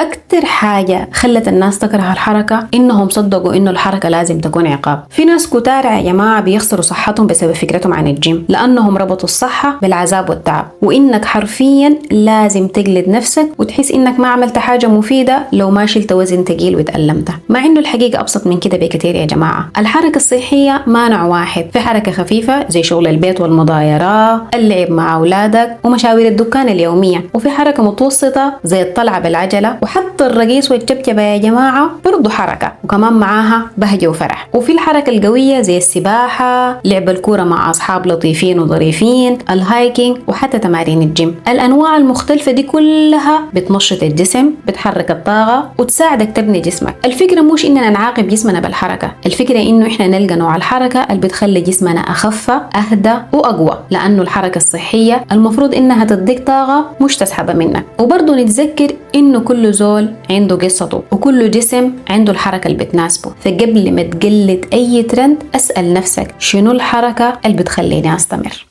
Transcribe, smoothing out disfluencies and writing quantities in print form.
أكتر حاجة خلت الناس تكره الحركة إنهم صدقوا إنه الحركة لازم تكون عقاب. في ناس كتار يا جماعة بيخسروا صحتهم بسبب فكرتهم عن الجيم، لأنهم ربطوا الصحة بالعذاب والتعب، وإنك حرفيا لازم تجلد نفسك وتحس إنك ما عملت حاجة مفيدة لو ما شلت وزن تقيل وتألمت، مع إنه الحقيقة أبسط من كده بكتير يا جماعة. الحركة الصحية ما نوع واحد، في حركة خفيفة زي شغل البيت والمضايرة، اللعب مع أولادك ومشاوير الدكان اليومية، وفي حركة متوسطة زي الطلعة بالعجلة، وحتى الرقيص والجبجبة يا جماعة برضو حركة، وكمان معاها بهجة وفرح. وفي الحركة القوية زي السباحة، لعب الكورة مع أصحاب لطيفين وظريفين، ال hiking، وحتى تمارين الجيم. الأنواع المختلفة دي كلها بتنشط الجسم، بتحرك الطاقة، وتساعدك تبني جسمك. الفكرة مش إننا نعاقب جسمنا بالحركة، الفكرة إنه إحنا نلقى نوع الحركة اللي بتخلي جسمنا أخف، أهدى وأقوى، لأنه الحركة الصحية المفروض إنها تديك طاقة مش تسحبها منك. وبرضه نتذكر إنه كل زول عنده قصته، وكل جسم عنده الحركة اللي بتناسبه. فقبل ما تقلد أي ترند أسأل نفسك شنو الحركة اللي بتخليني أستمر.